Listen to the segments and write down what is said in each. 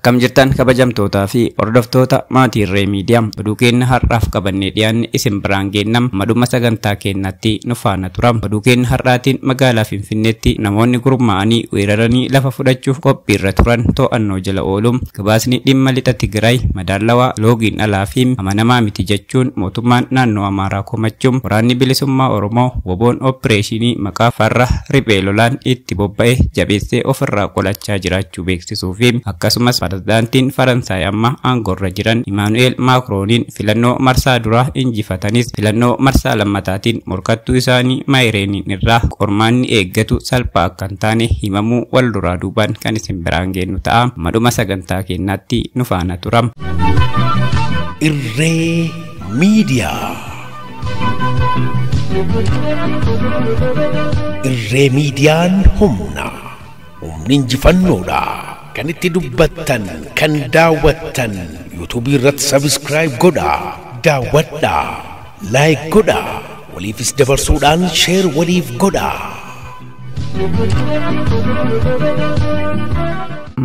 Akkam jirtan kabajamtootaa fi hordoftoota maatii Irree Miidiyaa, oduu keenya har'aaf qabannee dhiyaanne isin biraan geennam. Maduma sagantaa keenyatti nu faana turam. Oduu keenya har'aatiin magaalaa Finfinneetti namoonni gurmaa'anii weeraranii lafa fudhachuuf qophiirra turan to'annoo jala ooluun, gabaasni dhimma lixa Tigraay madaalawaa, loogiin alaa fi amanamaa miti jechuun mootummaan naannoo Amaaraa komachuun, waraanni bilisummaa Oromoo WBOn opereeshinii maqaa farra riphee lolaan itti bobba'e jabeessee ofirraa qolachaa jiraachuu beeksisuu fi akkasumas pirezidaantiin Faransaay amma aangoorra jiran Imaanu'eel Maakrooniin filannoo marsaa duraa injifatanis filannoo marsaa lammataatiin morkattuu isaanii Maayireeniin irraa qormaanni eeggatu salphaa akka hin taane himamuu wal duraa duubaan kan isin biraan geennu ta'a. Maduma sagantaa keenyaatti nu faana turam. Irree Miidiyaa. Irree Miidiyaan humna. Humni injifannoodha. Kan itti dubbattan, kan daawwattan, yuutuubii irratti sabiskiraayib godhaa, daawwadhaa, laayik godhaa, waliifis dabarsuudhaan sheer waliif godhaa.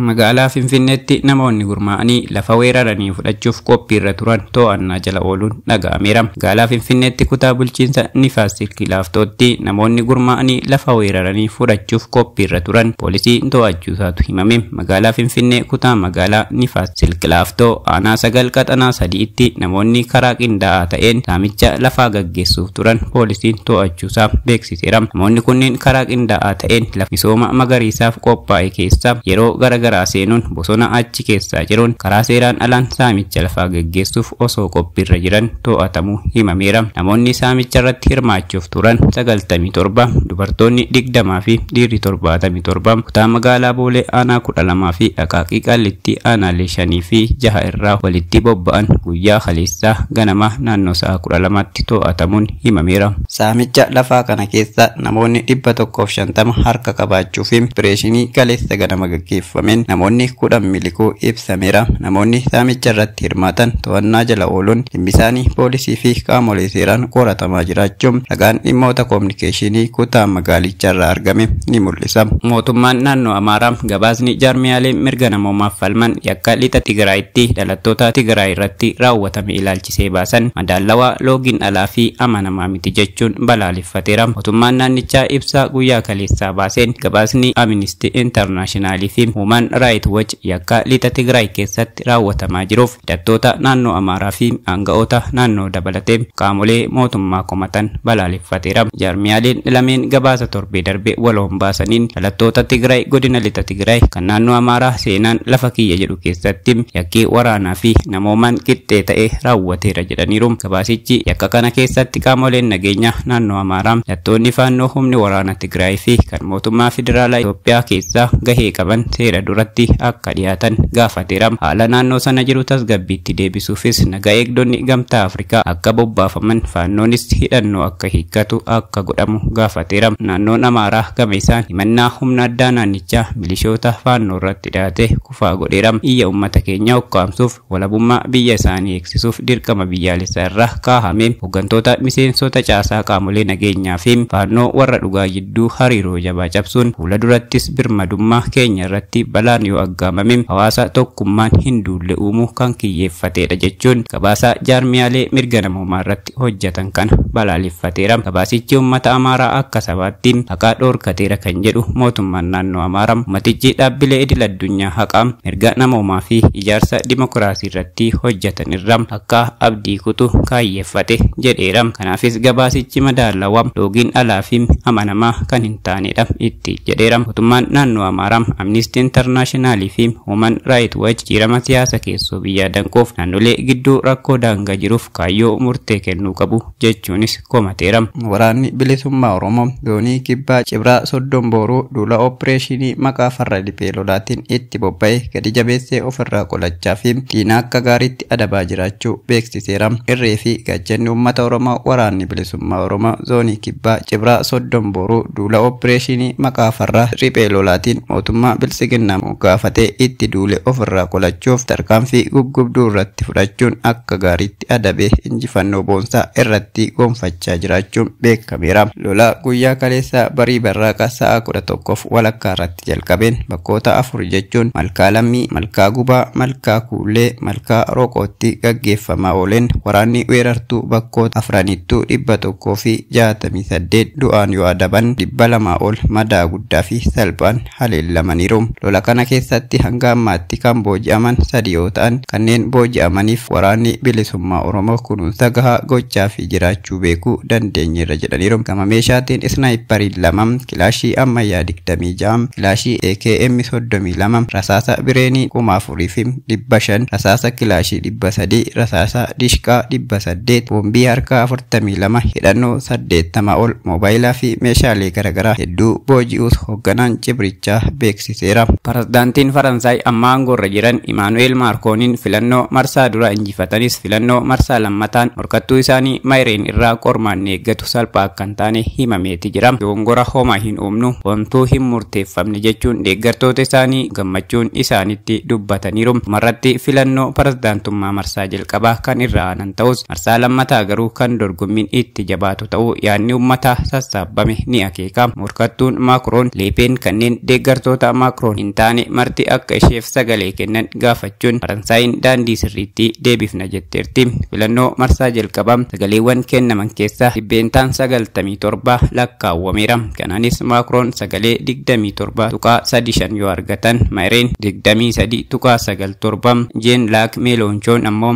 Magaalaa Finfinneetti namoonni gurmaa'anii lafa weeraranii fudhachuuf qophiirra turan to'annaa jala ooluun dhaga'ameera. Magaalaa Finfinneetti kutaa bulchiinsa Nifaas Silkii Laaftootti namoonni gurmaa'anii lafa weeraranii fudhachuuf qophiirra turan poolisiin to'achuu isaatu himame. Magaalaa Finfinnee kutaa magaalaa Nifaas Silkii Laaftoo aanaa 9 qaxanaa 3tti namoonni karaa qindaa'aa ta'een saamicha lafaa gaggeessuuf turan poolisiin to'achuusaa beeksiseera. Namoonni kunneen karaa qindaa'aa ta'een lafa misooma magariisaaf qophaa'e keessa yeroo garagaraa seenuun bosona achi keessaa jiruun karaa seeraan alaan saamicha lafaa gaggeessuuf osoo qophiirra jiran to'atamuu himameera. Namoonni saamicha irratti hirmaachuuf turan 97, dubartoonni 20 fi dhiirri 77 kutaa magaalaa Boolee aanaa 12 fi Aqaaqii Qaallitti aanaalee 5 fi 6 irraa walitti bobba'an guyyaa kaleessaa ganama naannoo sa'a 12tti to'atamuun himameera. Saamicha lafaa kana keessa namoonni 150 harka qabaachuu fi opereeshinii kaleessa ganama gaggeeffameen namoonni 10 miliquu ibsameera. Namoonni saamicha irratti hirmaatan to'annaa jala ooluun dhimmi isaanii poolisii fi qaamolee seeraan qoratamaa jiraachuun ragaan dhimmoota koominikeeshinii kutaa magaalichaa irraa argame ni mul'isa. Mootummaan naannoo Amaaraa gabaasni jaarmiyaalee mirga namoomaaf falman yakka lixa Tigraayitti dhalattoota Tigraay irratti raawwatame ilaalchisee baasan madaalawaa, loogiin alaa fi amanamaa miti jechuun balaaleffateera. Mootummaan naannichaa ibsa guyyaa kaleessaa baaseen gabaasni Amnesty International fi Human Rights Watch yakka lixa Tigraay keessatti raawwatamaa jiruuf hidhattoota naannoo Amaaraa fi aanga'oota naannoo dabalatee qaamolee mootummaa komatan balaaleffateera. Jaarmiyaaleen lameen gabaasa torbee darbe waloon baasaniin dhalattoota Tigraay godina lixa Tigraay kan naannoo Amaaraa seenaan lafa kiyya jedhu keessatti yakkii waraanaa fi namoomaan qixxee ta'e raawwateera jedhaniiru. Gabaasichi yakka kana keessatti qaamoleen nageenyaa naannoo Amaaraa, hidhattoonni faannoo, humni waraana Tigraay fi kan mootummaa federaalaa Itoophiyaa keessaa gahee qaban seera duratti akka dhiyaatan gaafateera. Haala naannoo sana jiru tasgabbiitti deebisuufis nagaa eegdonni gamtaa Afrikaa akka bobbaafaman, faannoonis hidhannoo akka hiikkatu akka godhamu gaafateera. Naannoon Amaaraa gama isaan himannaa humna addaa naannichaa milishoota faannoo irratti dhiyaate kufaa godheera. Iyya uummata keenyaa ukkaamsuuf walabummaa biyya isaanii eegsisuuf dirqama biyyaalessaa irra kaahame hooggantoota miseensota caasaa qaamolee nageenyaa fi faannoo warra dhugaa jidduu hariiroo jabaa cabsuun fuula durattis birmadummaa keenya irratti balaan yoo aggaamame hawaasa tokkummaan hin duulle uumuu kan kiyyeeffatedha jechuun gabaasa jaarmiyaalee mirga namoomaa irratti hojjetan kana balaaleffateera. Gabaasichi uummata Amaaraa akka sabaatti haqaa dhoorkateera kan jedhu mootummaan naannoo Amaaraa, uummatichi dhaabbilee idil addunyaa haqaa, mirga namoomaa fi ijaarsa dimokiraasii irratti hojjetan irra akka abdii kutu kaayyeeffate jedheera. Kanaafis gabaasichi madaalawaa, loogiin alaa fi amanamaa kan hin taanedha itti jedheera. Mootummaan naannoo Amaaraa Amnesty International fi Human Rights Watch jijjiirama siyaasa keessoo biyyaa danquuf naannolee gidduu rakkoo daangaa jiruuf kaayyoo murtee kennuu qabu jechuunis komateera. Waraanni bilisummaa Oromoo zoonii kibbaa Cibraa Soddon Booruu duula opereeshinii maqaa farra riphee lolaatiin itti bobba'e gadi jabeessee ofirraa qolachaa fi diina akka gaariitti adabaa jiraachuu beeksiseera. Irree fi gaachanni uummata Oromoo waraanni bilisummaa Oromoo zoonii kibbaa Cibraa Soddon Booruu duula opereeshinii maqaa farra riphee lolaatiin mootummaa bilisiginnaa kana gaafatee itti duule ofirraa qolachuuf tarkaanfii guggubduu irratti fudhachuun akka gaariitti adabee injifannoo boonsaa irratti gonfachaa jiraachuun beekameera. Lola guyyaa kaleessaa barii barraaqa sa'a 11:30 irratti jalqabeen bakkoota 4 jechuun Malkaa Lammii, Malkaa Gubaa, Malkaa Kuullee, Malkaa Roqootti gaggeeffamaa ooleen waraanni weerartuu bakkoota afranittuu 168 du'aan yoo adaban 200 ol madaa guddaa fi salphaan haleellamaniiru. Lola kana keessatti hanga ammaatti kan booji'aman 3 yoo ta'an kanneen booji'amaniif waraanni bilisummaa Oromoo kunuunsa gahaa gochaa fi jiraachuu beekuu dandeenyeerra jedhaniiru. Gama meeshaatiin isnaayipparii 2, kilaashii ammayyaa 26, kilaashii AKM 32, rasaasa bireenii 4500, rasaasa kilaashii 300, rasaasa dishqaa 800, boombii harkaa 42, hidhannoo 80 ol, moobaayilaa fi meeshaalee garaagaraa hedduu booji'uus hoogganaan cibrichaa beeksiseera. Pirezidaantiin Faransaay amma aangoorra jiran Imaanu'eel Maakrooniin filannoo marsaa dura injifatanis filannoo marsaa lammataan morkattuu isaanii Maayireen irraa qormaan eeggatu salphaa akka hin taane himameeti jira. Dogongora homaa hin uumnu, wantuu hin murteeffamne jechuun deeggartoota isaanii gammachuun isaanitti dubbataniiru. Dhumarratti filannoo pirezidaantummaa marsaa jalqabaa kan irra aanan ta'us marsaa lammataa garuu kan dorgommiin itti jabaatu ta'uu yaadni uummataa sassaabame ni akeeka. Morkattuun Maakroon Leepeen kanneen deeggartoota Maakroon hin taane marti akka isheef sagalee kennan gaafachuun Faransaayiin daandii sirriitti deebifna jetteerti. Filannoo marsaa jalqabaa sagaleewwan kennaman keessaa 97% lakkaawwameera. Kanaanis Maakroon sagalee 27.35 yoo argatan Maayireen 23.97, Jeen Laak Meeloonchoon ammoo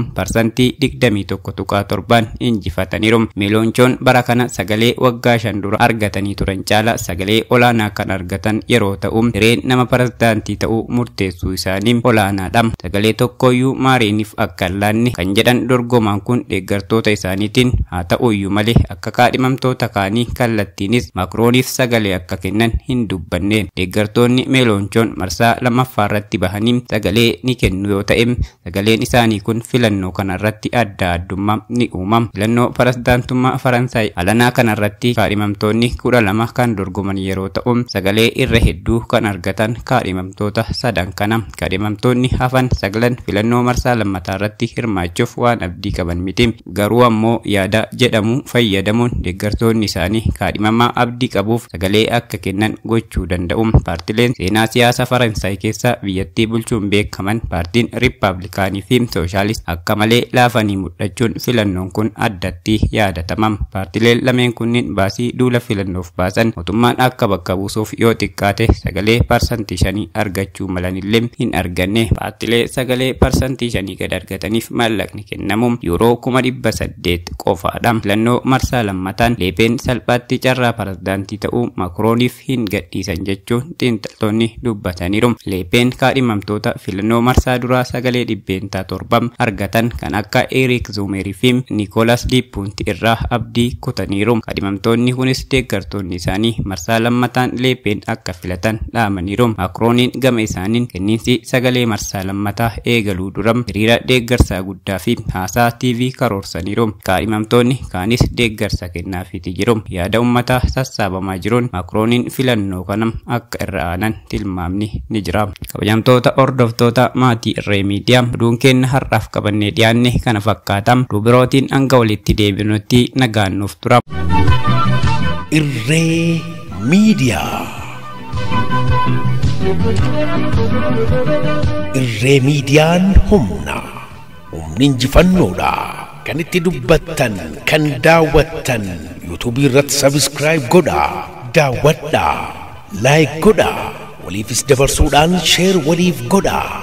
21.7% injifataniiru. Meeloonchoon bara kana sagalee waggaa 5 dura argatanii turan caala sagalee olaanaa kan argatan yeroo ta'u hireen nama pirezidaantii ta'uu murteessuu isaanii olaanaadha. Sagalee tokkoyyuu Maariiniif akka hin laanne kan jedhan dorgomaan kun deeggartoota isaaniitiin haa ta'uyyuu malee akka kaadhimamtoota kaanii kallattiinis Maakrooniif sagalee akka kennan hin dubbanne. Deeggartoonni Meeloonchoon marsaa lammaffaa irratti bahanii sagalee ni kennu yoo ta'e sagaleen isaanii kun filannoo kanarratti adda addummaa ni uuma. Filannoo pirezidaantummaa Faransaay alanaa kanarratti kaadhimamtoonni 12 kan dorgoman yeroo ta'u sagalee irra hedduu kan argatan kaadhimamtoota sadan kana. Kaadhimamtoonni hafan 9 filannoo marsaa lammataa irratti hirmaachuuf waan abdii qaban miti. Garuu ammoo yaada jedhamu fayyadamuun deeggartoonni isaanii kaadhimamaa abdii qabuuf sagalee akka kennan gochuu danda'u. Paartileen seenaa siyaasa Faransaay keessa biyyattii bulchuun beekaman paartiin Riippaabilikaanii fi Sooshaaliist akka malee laafanii mul'achuun filannoon kun addatti yaadatama. Paartileen lameen kunniin baasii duula filannoof baasan mootummaan akka bakka buusuuf yoo xiqqaate sagalee 5% argachuu malanillee hin arganne. Paartilee sagalee 5% gad argataniif maallaqni kennamu yuuroo 800,000 qofaadha. Filannoo marsaa lammataan Leepeen salphaatti carraa pirezidaantii ta'uu Maakrooniif hin gadhiisan jechuun xiinxaltoonni dubbataniiru. Leepeen kaadhimamtoota filannoo marsaa duraa sagalee 7% argatan kan akka Eriik Zuumerii fi Niikoolas Diippuunti irraa abdii kutaniiru. Kaadhimamtoonni kunis deeggartoonni isaanii marsaa lammataan Leepeen akka filatan dhaamaniiru. Maakrooniin gama isaaniin kenniinsi sagalee marsaa lammataa eegaluu dura hiriira deeggarsaa guddaa fi haasaa TV karoorsaniiru. Kaadhimamtoonni kaanis deeggarsa kennaafiiti jiru. Yaada uummataa sassaabamaa jiruun Maakrooniin filannoo kana akka irra aanan tilmaamni ni jira. Kabajamtoota hordoftoota maatii Irree Miidiyaa, oduun keenya har'aaf qabannee dhiyaanne kana fakkaata. Oduu birootiin hanga walitti deebinutti nagaan nuuf tura. Irree Miidiyaa. Irree Miidiyaan humna. Humni injifannoodha. Kan itti dubbattan, kan daawwattan, yuutuubii irratti sabiskiraayib godhaa, daawwadhaa, laayik godhaa, waliifis dabarsuudhaan sheer waliif godhaa.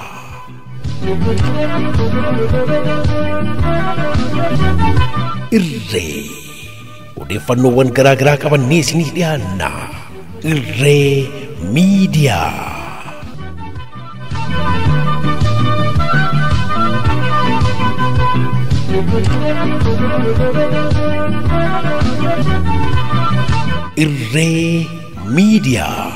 Irree odeeffannoowwan garaa garaa qabannee isinii dhiyaanna. Irree Miidiyaa. Irree Miidiyaa.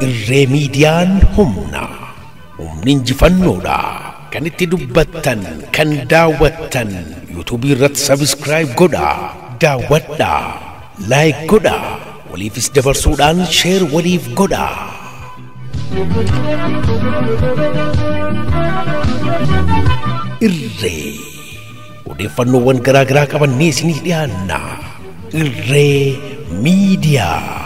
Irree Miidiyaan humna. Humni injifannoodha. Kan itti dubbattan, kan daawwattan, yuutuubii irratti sabiskiraayib godhaa, daawwadhaa, laayik godhaa, Waliifis dabarsuudhaan share waliif godhaa. Irree odeeffannoowwan garaa garaa qabannee isinii dhiyaanna. Irree Miidiyaa.